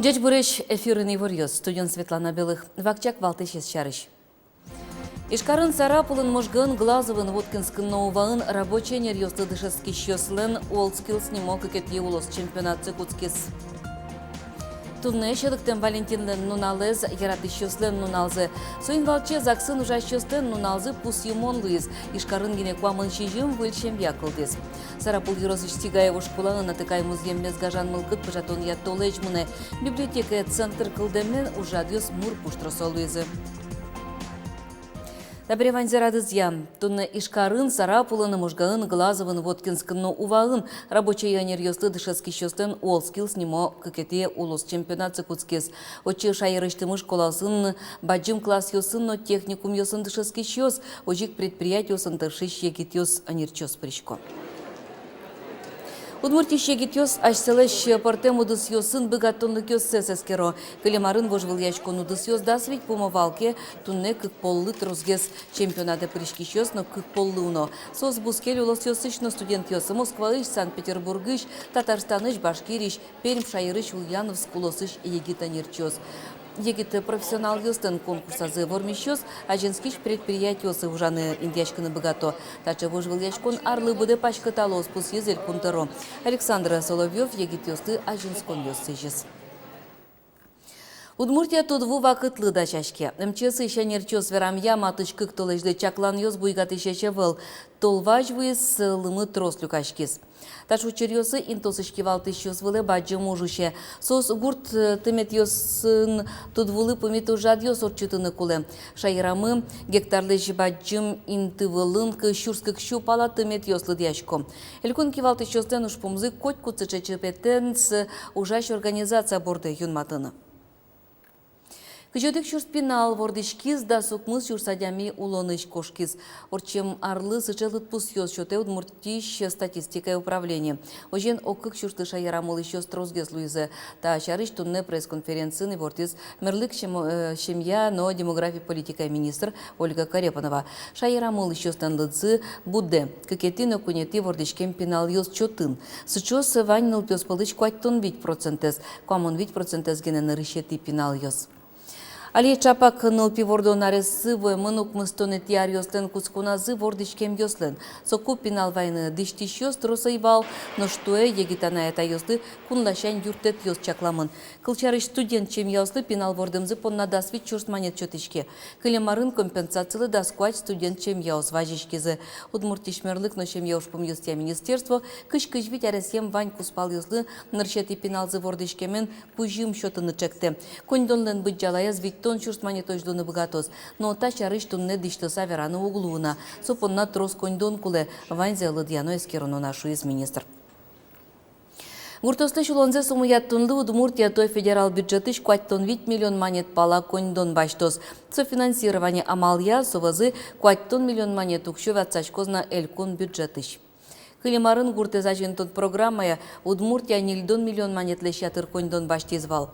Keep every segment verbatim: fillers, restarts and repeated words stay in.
Ӟечбуресь! Эфирын иворъёс, студиын Светлана Белых. Вакчияк валтӥсез сярысь. Ижкарын, Сарапулын, Можгаын, Глазовын, Воткинскын но Уваын рабочей ӧнеръёслы дышетскисьёслэн WorldSkills нимо кыкетӥ улос чемпионатсы кутскиз. Туннэ сьӧлыктэм Валентинлэн нуналэз, яратӥсьёслэн нуналзы. Соин валче ЗАГСын ужасьёслэн нуналзы пусйымон луиз. Ижкарын гинэ куамын сизьым выль семья кылдӥз. Сарапул ёросысь Сигаево школаын атыкай музъеммес гажан мылкыд пыӵатонъя толэзь мынэ. Библиотекая центр кылдэмен ужрадъёс мур пуштросо луизы. Табере ваньзэ радызъя. Туннэ Ижкарын, Сарапулын, Можгаын, Глазовын, Воткинскын но Уваын рабочей ӧнеръёслы дышетскисьёслэн WorldSkills нимо кыкетӥ улос чемпионатсы кутскиз. Отчы шаерысьтымы школаосын, бадӟым классъёсын но техникумъёсын дышетскисьёс, озьы ик предприятиосын тыршись егитъёс, ӧнерчиос пырисько. Удмуртиысь егитъёс асьсэлэсь пӧртэм удысъёсын быгатонлыкъёссэс эскеро. Кылем арын вожвылъяськон удысъёс дас вить пумо вал ке, туннэ кык поллы тросгес. Чемпионатэ пыриськисьёс но кык поллы уно. Соос бускель улосъёсысь но студентъёс: Москваысь, Санкт-Петербургысь, Татарстанысь, Башкириысь, Пермь шаерысь, Ульяновск улосысь егит ӧнерчиос. Егит профессионалъёслэн конкурсазы вормисьёс азинскись предприятиосы ужаны интыяськыны быгато. Таӵе вожвылъяськон арлы быдэ паськыталоз, пусйиз Элькун тӧро. Александр Соловьёв егитъёслы азинсконъёс сӥзиз. Удмуртия тудву вакытлы дасяське. МЧС-ысь ӧнерчиос верамъя, матысь кык толэзьлы чакланъёс буйгатӥсесь ӧвӧл. Тол вазь вуиз, лымы трос люкаськиз. Таӵе учыръёсы интыосысь кивалтӥсьёс вылэ бадӟым уж усе. Соос гурт, э, тыметъёсын тудвулы пумит ужрадъёс ортчытыны кулэ. Шаерамы гектарлэсь бадӟым инты вылын кык сюрс кык сю пала тыметъёс лыдъясько. Элькун кивалтӥсьёслэн ужпумзы котькуд сыӵе чыпетэныз ужась организация борды юнматыны. Кызь одӥг сюрс пинал вордӥськиз, дас укмыс сюрс адями улонысь кошкиз. Ортчем арлы сыӵе лыдпусъёс сётэ Удмуртиысь статистикая управление. Озьыен, ог кык сюрслы шаерамы улӥсьёс тросгес луизы. Та сярысь туннэ пресс-конференциын ивортӥз мерлык, сем-, э, семья но демография политикая министр Ольга Корепанова. Шаерамы улӥсьёслэн лыдзы будэ кыкетӥ но куинетӥ вордӥськем пиналъёс чотын. Сыӵеос вань нылпиос пӧлысь куатьтон вить процентэз. Куамын вить процентэз гинэ нырысетӥ пиналъёс. Али чапак нылпи вордон арессы вуэмын укмыстонэтӥ аръёслэн кутсконазы вордӥськемъёслэн. Соку пинал вайыны дӥсьтӥсьёс трос ӧй вал, нош туэ егит анай-атайёслы кунласянь юрттэтъёс чакламын. Кылсярысь, студент семьяослы пинал вордэмзы понна дас вить сюрс манет сётӥське. Кылем арын компенсацилы дас куать студент семьяос вазиськизы. Удмуртиысь мерлык но семья ужпумъёсъя министерство кызь-кызь вить аресъем вань кузпалъёслы нырысетӥ пиналзы вордӥськемен кузьым сётыны чектэ. Коньдонлэн быдӟалаез витьтон сюрс манетозь луыны быгатоз. Но та сярысь туннэ дӥсьтыса вераны уг луы на. Со понна трос коньдон кулэ, ваньзэ лыдъяно, эскероно на, шуиз министр. Гуртъёслэсь улонзэс умоятонлы Удмуртия туэ федерал бюджетысь куатьтон вить миллион манет пала коньдон басьтоз. Софинансирование амалъя со вӧзы куатьтон миллион манет уксё ватсаськоз на элькун бюджетысь. Кылем арын гуртэз азинтон программая Удмуртия ньыльдон миллион манетлэсь ятыр коньдон басьтӥз вал.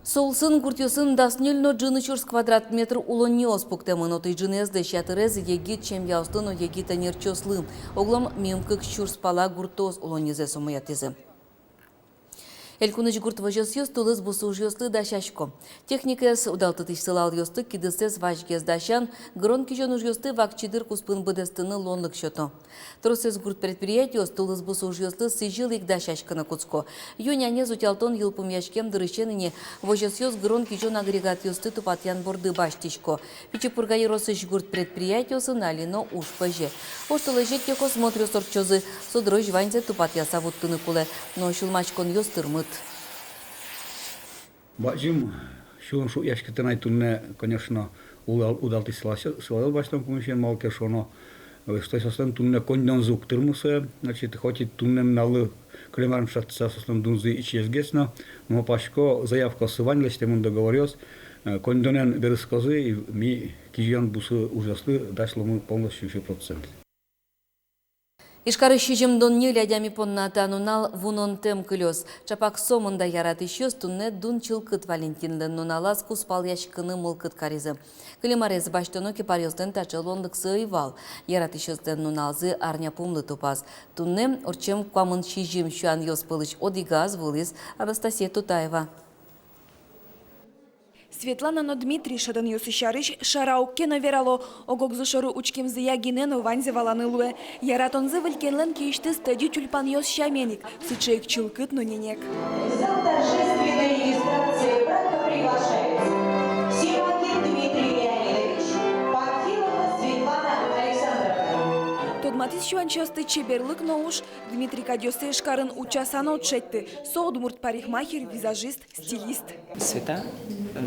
Со улсын гуртъёсын дас ньыль но ӝыны сюрс квадрат метр улонниос пуктэмын. Отысь ӝыныезлэсь ятырез егит семьяослы но егит ӧнерчиослы. Оглом миым кык сюрс пала гуртъёс улоннизэс умоятӥзы. Элькунысь гурт возёсъёс тулыс бусы ужъёслы дасясько. Техникаез, удалтытӥсь сылалъёсты, кидысэз вазьгес дасян, гырон-кизён ужъёсты вакчи дыр куспын быдэстыны луонлык сёто. Тросэз гурт предприятиос тулыс бусы ужъёслы сӥзьыл ик дасяськыны кутско. Ю-нянез утялтон йылпумъяськем дырысен ини возёсъёс гырон-кизён агрегатъёсты тупатъян борды басьтӥсько. Пичи Пурга ёросысь гурт предприятиосын али но уж пӧзе. Оштолэзе техосмотръёс ортчозы, со дырозь ваньзэ тупатъяса вуттыны кулэ, но сюлмаськонъёс тырмыт. Бадӟым сюлмаськытын ай туннэ, конечно, удал-, удалтӥсь сылалъёс, сылалъёс басьтом пумысен, малы ке шуоно, э, что соослэн туннэ коньдонзы уг тырмы сое, значит, хоть и туннэ нуналлы кылем арын шедьтыса соослэн дунзы ичиезгес но, но малпасько, заявкаоссы вань, лэсьтэмын договоръёс, э, коньдонэн берытскозы, и ми кизён бусы ужъёслы дась луомы полностью сю процент. Ижкарысь сизьымдон ньыль адями понна та нунал вунонтэм кылёз. Чапак сомында яратӥсьёс туннэ Дун Чылкыт Валентинлэн нуналаз кузпалъяськыны мылкыд каризы. Кылем арез басьтоно ке, паръёслэн таӵе луонлыксы ӧй вал. Яратӥсьёслэн нуналзы арня пумлы тупаз. Туннэ ортчем куамын сизьым сюанъёс пӧлысь одӥгаз вуылӥз Анастасия Тутаева. Светлана но Дмитрий шӧдонъёссы сярысь шара уг ке но верало, ог-огзы шоры учкемзыя гинэ но ваньзэ валаны луэ. Яратонзы выль кенлэн киысьтыз тӧдьы тюльпанъёс сямен ик, сыӵе ик чылкыт но ненег. В зал торжественной регистрации брака приглашается Симакин Дмитрий Леонидович, Панфилова Светлана Александровна. Тодматӥз сюанчиосты чеберлык но уж. Дмитрий кадьёссэ Ижкарын утчаса но уд шедьты. Со удмурт парикмахер, визажист, стилист. Света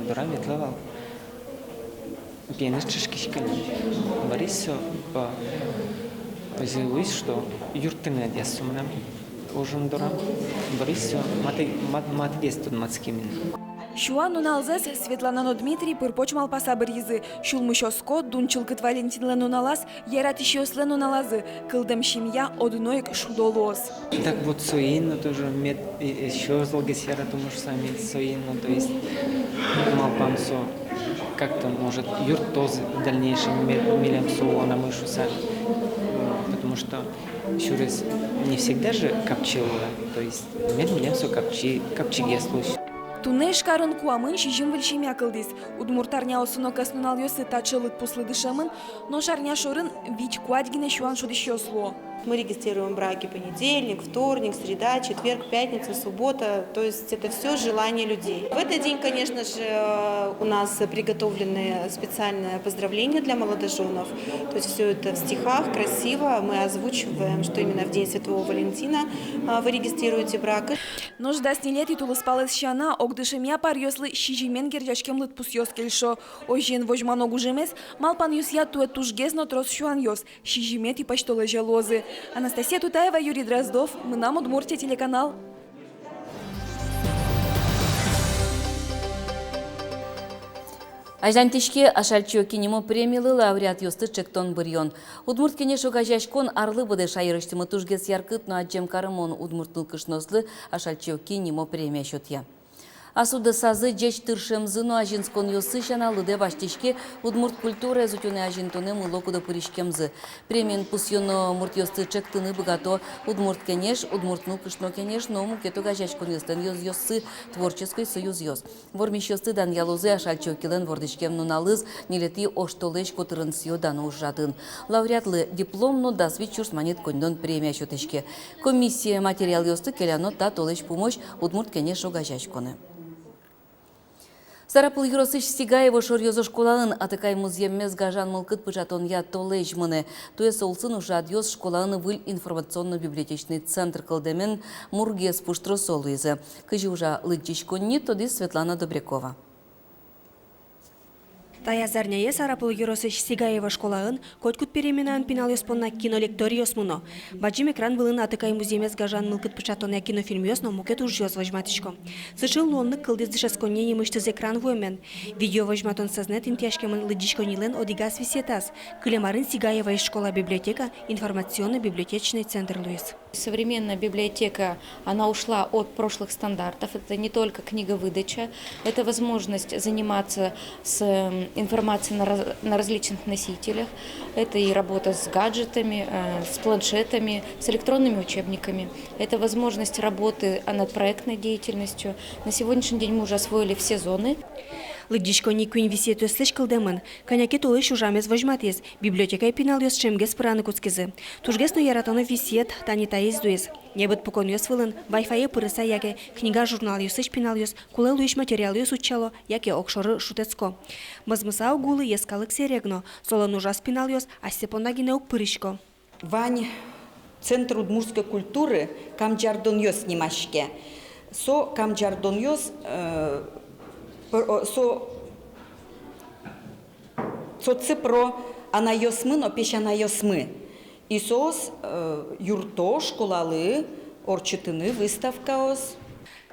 дорам ветлэ вал. Пиеныз чышкиське ни. Бӧрысь со, по, озьы луиз, что юрттыны ӧдъяз со мынам ужын дорам. Бӧрысь со матэ-, мат-, матыгес тодматскемын. Сюан нуналзэс Светлана но Дмитрий пыр-поч малпаса быръизы. Сюлмысь оско, Дун Чылкыт Валентинлэн нуналаз яратӥсьёслэн нуналазы, кылдэм семья одно ик шудо луоз. Так вот, соин но тоже мед, э, э, ещё золгес яратоно шуса, мед соин но, то есть, малпам со как-то, может, юрттоз в дальнейшем, мед милем со улонамы шуса, потому что сюрес не всегда же капчи луэ, то есть мед милем со капчи, капчигес луоз. Туннэ Ижкарын куамын сизьым выль семья кылдӥз. Удмурт арняосы но кӧснуналъёсы таӵе лыдпуслы дышемын, нош арня шорын вить-куать гинэ сюан шудӥсьёс луо. Мы регистрируем браки понедельник, вторник, среда, четверг, пятница, суббота. То есть это всё желание людей. В этот день, конечно же, у нас приготовлены специальные поздравления для молодожёнов. То есть всё это в стихах, красиво. Мы озвучиваем, что именно в день Святого Валентина, а, вы регистрируете брак. Нош дас ньылетӥ тулыспалэз сяна, огдышемъя паръёслы сизьымен герӟаськем лыдпусъёс кельшо. Озьыен, возьмано гужемез, малпанъёсъя, туэ тужгес но трос сюанъёс сизьыметӥ пӧсьтолэзе луозы. Анастасия Тутаева, Юрий Дроздов, «Мынам Удмуртие» телеканал. Азьланьтӥське «Ашальчи Оки» нимо премилы лауреатъёсты ӵектон быръён. «Удмурт кенеш» огазеяськон арлы быдэ шаерысьтымы тужгес яркыт но адӟем карымон удмурт нылкышноослы «Ашальчи Оки» нимо премия сётъя. Ас удысазы, ӟеч тыршемзы но азинсконъёссы сяна, лыдэ басьтӥське удмурт культураез утёнэ, азинтонэ мыло-кыдо пыриськемзы. Премиен пусъёно муртъёсты ӵектыны быгато «Удмурт кенеш», «Удмурт нылкышно кенеш» но мукет огазеяськонъёслэн ёзъёссы, творческой союзъёс. Вормисьёсты данъялозы Ашальчи Окилэн вордӥськем нуналыз, ньылетӥ оштолэзь котырын сӥё-дано ужрадын. Лауреатлы диплом но дас вить сюрс манет коньдон премия сётӥське. Комиссия материалъёсты келяно та толэзь пумозь «Удмурт кенеш» огазеяськонэ. Сарапул ёросысь Сигаево шоръёзо школаын атыкай музъеммес гажан мылкыд пыӵатонъя толэзь мынэ. Туэ со улсын ужрадъёс школаын выль информационно-библиотечный центр кылдэмен мургес пуштросо луизы. Кызьы ужа лыдӟиськонни, тодӥз Светлана Добрякова. Таяз арняе Сарапул ёросысь Сигаево школаын котькуд переменаын пиналъёс понна кинолекториос мыно. Бадӟым экран вылын атыкай музъеммес гажан мылкыд пыӵатонъя кинофильмъёс но мукет ужъёс возьматӥсько. Сыӵе луонлык кылдӥз дышетсконни нимысьтыз экран вуэмен. Видео возьматон сӧзнэт интыяськемын лыдӟиськоннилэн одӥгаз висъетаз. Кылем арын Сигаевоысь школа библиотека информационно-библиотечный центр луиз. Современная библиотека, она ушла от прошлых стандартов. Это не только книговыдача, это возможность заниматься с, м, информацией на раз-, на различных носителях. Это и работа с гаджетами, э, с планшетами, с электронными учебниками. Это возможность работы, а, над проектной деятельностью. На сегодняшний день мы уже освоили все зоны. Лыдӟиськонни куинь висъетъёслэсь кылдэмын. Кӧня ке толэзь ужамез возьматӥз. Библиотекае пиналъёс ӵемгес пыраны кутскизы. Тужгес но яратоно висъет тани таиз луиз. Небыт пуконъёс вылын вай-фае пырыса яке книга-журналъёсысь пиналъёс кулэ луись материалъёс утчало яке огшоры шутэтско. Мӧзмыса уг улы йӧскалык сэрег но, солэн ужаз пиналъёс асьсэ понна гинэ уг пырисько. Вань Центр удмуртской культуры «Камӟардонъёс» нимаське. Со камӟардонъёс, э, пр-, о, со, со цыпро анайёсмы но песянайёсмы. И соос, э, юртто школалы ортчытыны выставкаос.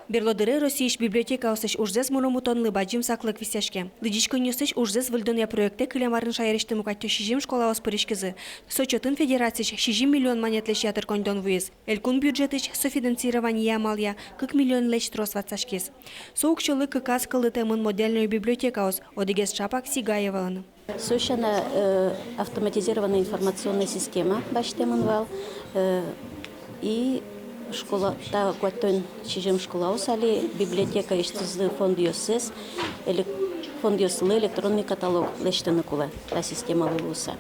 Берло дыре Россиысь библиотекаосысь ужзэс муромытонлы бадӟым саклык висъяське. Лыдӟиськонниосысь ужзэс выльдонъя проекте кылем арын шаерысьтымы куатьтон сизьым школаос пыриськизы. Со чотын федерациысь сизьым миллион манетлэсь ятыр коньдон вуиз. Элькун бюджетысь софинансирование амалъя кык миллионлэсь трос ватсаськиз. Со уксёлы кыказ кылдытэмын модельной библиотекаос, одӥгез чапак Сигаевоын. Со сяна, э, автоматизированная информационная система басьтэмын вал, э, и школа, та куатьтон сизьым школаос али библиотекаысьтызы фондъёссэс, элек-, фондъёслы электронный каталог лэсьтыны кулэ та системалы луыса.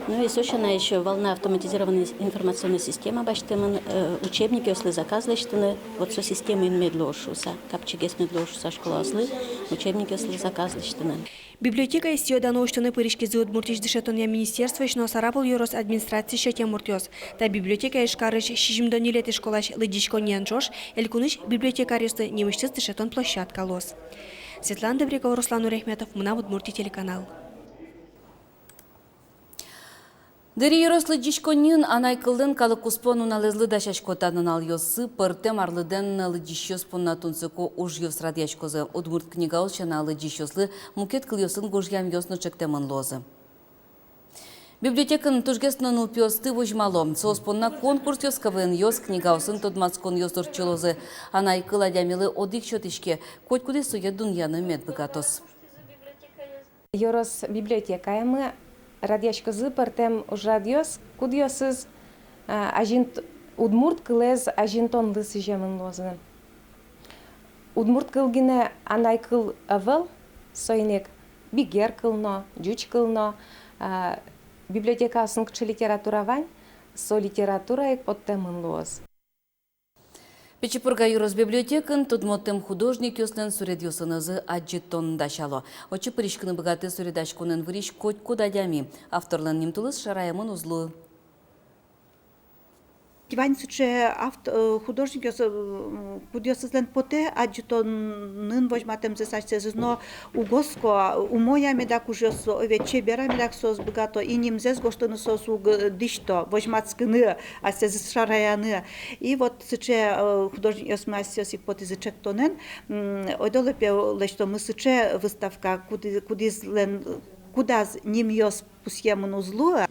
Ну и со сяна ещё вал на автоматизированная информационная система басьтэмын, э, учебникъёслы заказ лэсьтыны, вот со системаен мед луоз шуыса, капчигес мед луоз шуыса школаослы учебникъёслы заказ лэсьтыны. Библиотекаез сӥё-дано усьтыны пыриськизы Удмуртиысь дышетонъя министерствоысь но Сарапул ёрос администрациысь сётэммуртъёс. Та библиотека Ижкарысь сизьымдон ньылетӥ школась лыдӟиськонниен ӵош элькунысь библиотекаръёслы нимысьтыз дышетон площадка луоз. Светлана Добрякова, Руслан Нурахметов, «Мынам Удмуртие» телеканал. Дэри ёрос лыдӟиськонниын анай кыллэн калык куспо нуналэзлы дасясько. Та нуналъёсы пӧртэм арлыдэн лыдӟисьёс понна тунсыко ужъёс радъяськозы. Удмурт книгаос сяна лыдӟисьёслы мукет кылъёсын гожъямъёс но ӵектэмын луозы. Библиотекаын тужгес но нылпиосты возьмало. Соос понна конкурсъёс, КВН-ёс, книгаосын тодматсконъёс ортчылозы. Анай кыл адямилы одӥг сётӥське, котькудӥз сое дунъяны мед быгатоз. Ёрос библиотекаямы радъяськозы пӧртэм ужрадъёс, кудъёсыз, а, азинт-, удмурт кылэз азинтонлы сӥземын луозы. Удмурт кыл гинэ анай кыл ӧвӧл, соин ик бигер кыл но, ӟуч кыл но, а, библиотекаосын кыӵе литература вань, со литература ик поттэмын луоз. Пичи Пурга ёрос библиотекаын тодмотэм художникъёслэн суредъёсынызы адӟытон дасяло. Отчы пыриськыны быгатэ суредаськонэн вырись котькуд адями. Авторлэн нимтулыз шараямын уз луы. Вань сыӵе авт-, э, художникъёс, э, кудъёсызлэн потэ адӟытонын возьматэмзэс асьсэзыз, но уг оско, умой-а медак ужъёс, ведь чебер-а медак соос быгато, и нимзэс гожтыны соос уг, э, дӥсьто, возьматскыны, асьсэзыз шараяны. И вот сыӵе, э, художникъёсмы асьсэос ик потӥзы ӵектонэн, м, ойдолэ, пе, лэсьтомы сыӵе выставка, куды-, кудӥзлэн, кудаз нимъёс пусъемын уз луы.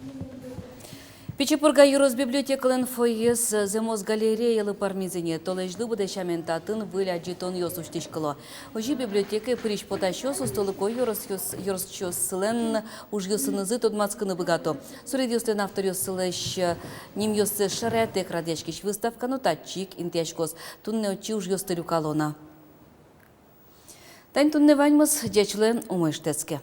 Пичи Пурга ёрос библиотекалэн фойеез зэмос галереялы пӧрмиз ини. Толэзьлы быдэ сямен татын выль адӟытонъёс усьтӥськыло. Озьы библиотекае пырись-потасьёс, устолыко ёросъёс-, ёросчиослэн ужъёсынызы тодматскыны быгато. Суредъёслэн авторъёссылэсь, э, нимъёссэс шараятэк радъяськись выставка но татчы ик интыяськоз. Туннэ отчы ужъёсты люкало на. Тани туннэ ваньмыз. Ӟеч луэ, умой шутэтске.